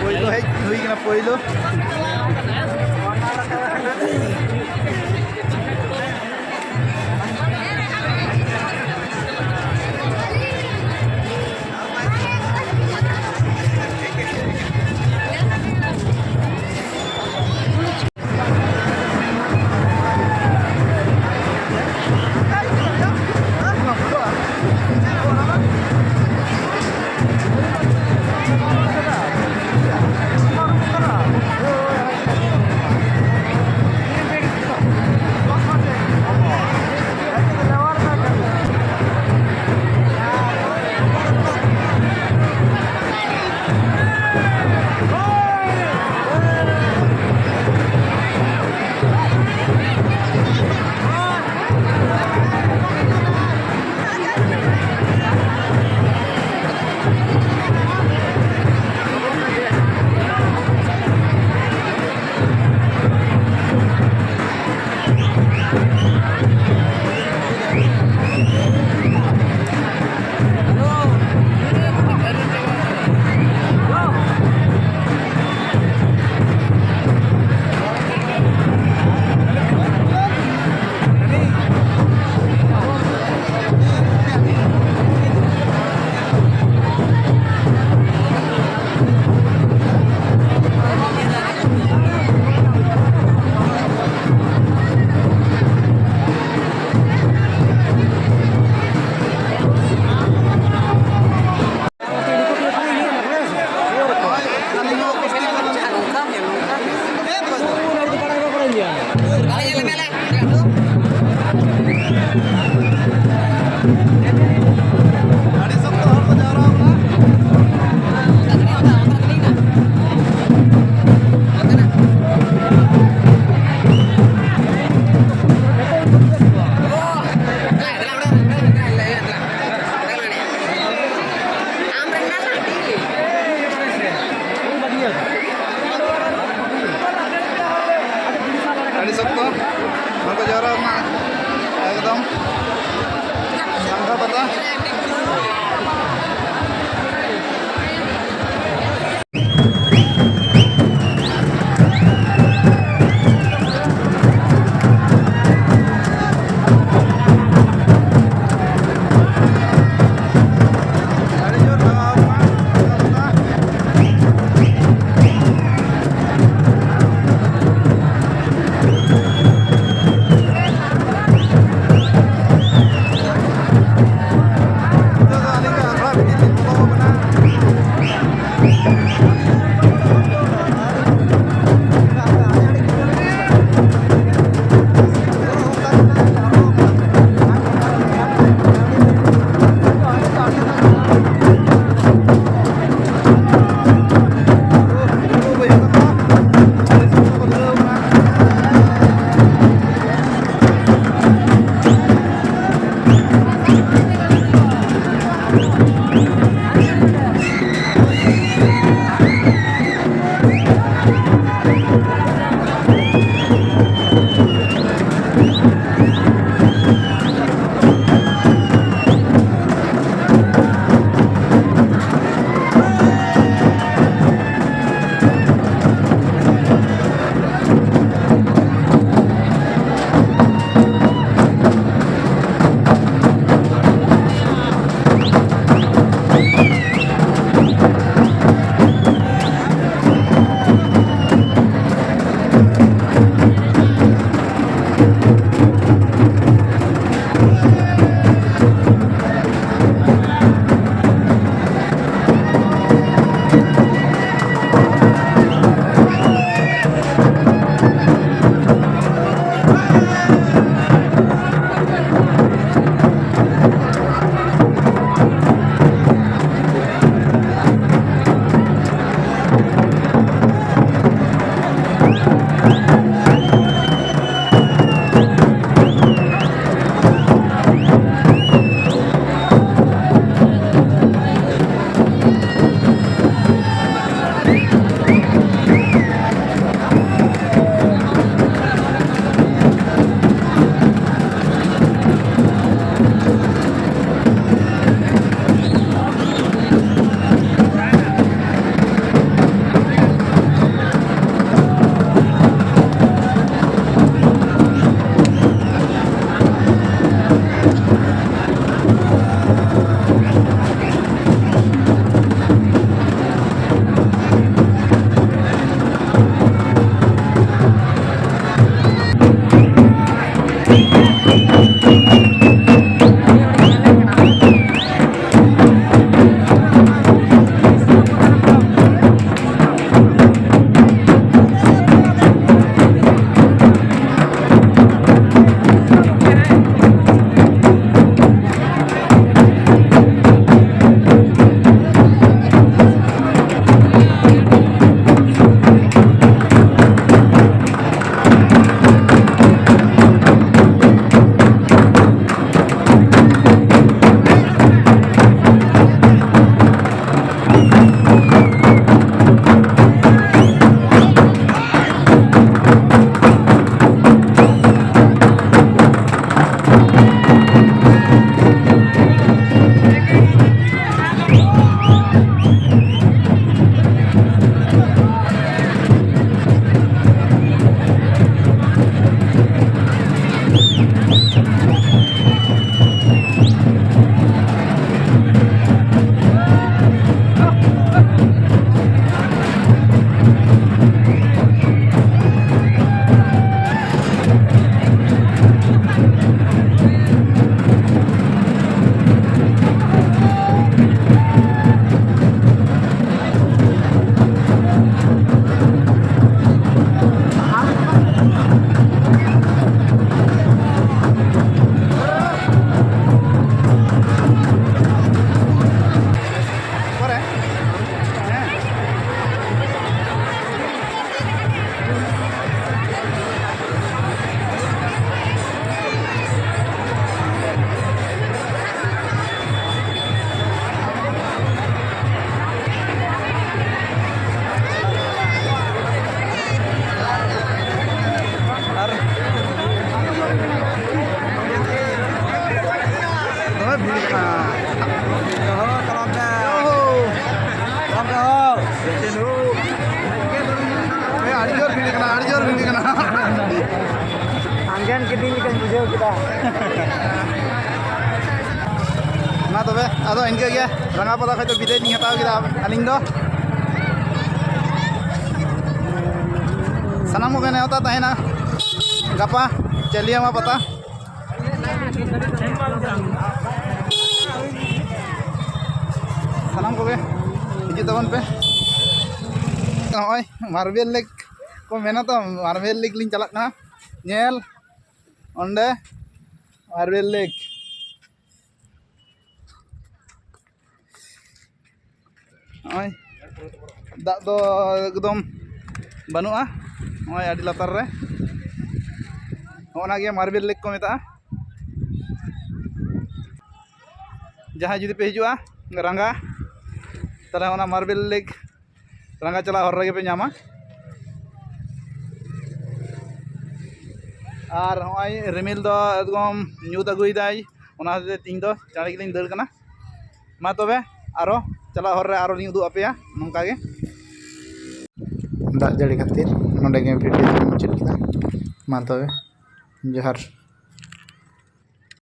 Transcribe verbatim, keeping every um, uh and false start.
ᱯᱳᱭᱞᱳ ᱦᱮᱡ ᱦᱩᱭ ᱠᱟᱱᱟ, ᱯᱳᱭᱞᱳ᱾ ᱟᱹᱰᱤ ᱥᱚᱠᱛᱚ᱾ ᱦᱚᱲ ᱠᱚ ᱡᱟᱣᱨᱟ ᱟᱠᱟᱱᱟ ᱮᱠᱫᱚᱢ᱾ ᱟᱹᱰᱤ ᱡᱳᱨ ᱵᱷᱤᱲ ᱠᱟᱱᱟ, ᱟᱹᱰᱤ ᱡᱳᱨ ᱵᱷᱤᱲ ᱠᱟᱱᱟ᱾ ᱟᱸᱡᱚᱢ ᱠᱤᱫᱤᱧ ᱞᱮᱠᱟᱧ ᱵᱩᱡᱷᱟᱹᱣ ᱠᱮᱫᱟ᱾ ᱢᱟ ᱛᱚᱵᱮ, ᱟᱫᱚ ᱤᱱᱠᱟᱹ ᱜᱮ ᱨᱟᱸᱜᱟ ᱯᱟᱛᱟ ᱠᱷᱚᱱ ᱫᱚ ᱵᱤᱫᱟᱹᱭ ᱞᱤᱧ ᱦᱟᱛᱟᱣ ᱠᱮᱫᱟ ᱟᱹᱞᱤᱧ ᱫᱚ᱾ ᱥᱟᱱᱟᱢ ᱠᱚᱜᱮ ᱱᱮᱣᱛᱟ ᱛᱟᱦᱮᱱᱟ ᱜᱟᱯᱟ ᱪᱟᱹᱞᱤᱭᱟᱢᱟ ᱯᱟᱛᱟ᱾ ᱥᱟᱱᱟᱢ ᱠᱚᱜᱮ ᱦᱤᱡᱩᱜ ᱛᱟᱵᱚᱱ ᱯᱮ᱾ ᱱᱚᱜᱼᱚᱭ ᱢᱟᱨᱵᱮᱞ ᱞᱮᱠ ᱠᱚ ᱢᱮᱱᱟ ᱛᱚ, ᱢᱟᱨᱵᱮᱞ ᱞᱮᱠ ᱞᱤᱧ ᱪᱟᱞᱟᱜ ᱠᱟᱱᱟ ᱧᱮᱞ᱾ ᱚᱸᱰᱮ ᱢᱟᱨᱵᱮᱞ ᱞᱮᱠ᱾ ᱱᱚᱜᱼᱚᱭ ᱫᱟᱜ ᱫᱚ ᱮᱠᱫᱚᱢ ᱵᱟᱹᱱᱩᱜᱼᱟ᱾ ᱱᱚᱜᱼᱚᱭ ᱟᱹᱰᱤ ᱞᱟᱛᱟᱨ ᱨᱮ᱾ ᱱᱚᱜᱼᱚ ᱱᱟ ᱜᱮ ᱢᱟᱨᱵᱮᱞ ᱞᱮᱠ ᱠᱚ ᱢᱮᱛᱟᱜᱼᱟ᱾ ᱡᱟᱦᱟᱸᱭ ᱡᱩᱫᱤ ᱯᱮ ᱦᱤᱡᱩᱜᱼᱟ ᱨᱟᱸᱜᱟ, ᱛᱟᱦᱚᱞᱮ ᱚᱱᱟ ᱢᱟᱨᱵᱮᱞ ᱞᱮᱠ ᱨᱟᱸᱜᱟ ᱪᱟᱞᱟᱜ ᱦᱚᱨ ᱨᱮᱜᱮ ᱯᱮ ᱧᱟᱢᱟ᱾ ᱟᱨ ᱱᱚᱜᱼᱚᱭ ᱨᱤᱢᱤᱞ ᱫᱚ ᱮᱠᱫᱚᱢ ᱧᱩᱛ ᱟᱹᱜᱩᱭᱮᱫᱟᱭ, ᱚᱱᱟ ᱦᱚᱛᱮᱡ ᱛᱮ ᱛᱤᱦᱤᱧ ᱫᱚ ᱪᱟᱬᱮ ᱜᱮᱞᱤᱧ ᱫᱟᱹᱲ ᱠᱟᱱᱟ᱾ ᱢᱟ ᱛᱚᱵᱮ, ᱟᱨᱚ ᱪᱟᱞᱟᱜ ᱦᱚᱨ ᱨᱮ ᱟᱨᱚ ᱞᱤᱧ ᱩᱫᱩᱜ ᱟᱯᱮᱭᱟ ᱱᱚᱝᱠᱟ ᱜᱮ᱾ ᱫᱟᱜ ᱡᱟᱹᱲᱤ ᱠᱷᱟᱹᱛᱤᱨ ᱱᱚᱸᱰᱮ ᱜᱮ ᱵᱷᱤᱰᱤᱭᱳ ᱫᱚᱧ ᱢᱩᱪᱟᱹᱫ ᱠᱮᱫᱟ᱾ ᱢᱟ ᱛᱚᱵᱮ, ᱡᱚᱦᱟᱨ᱾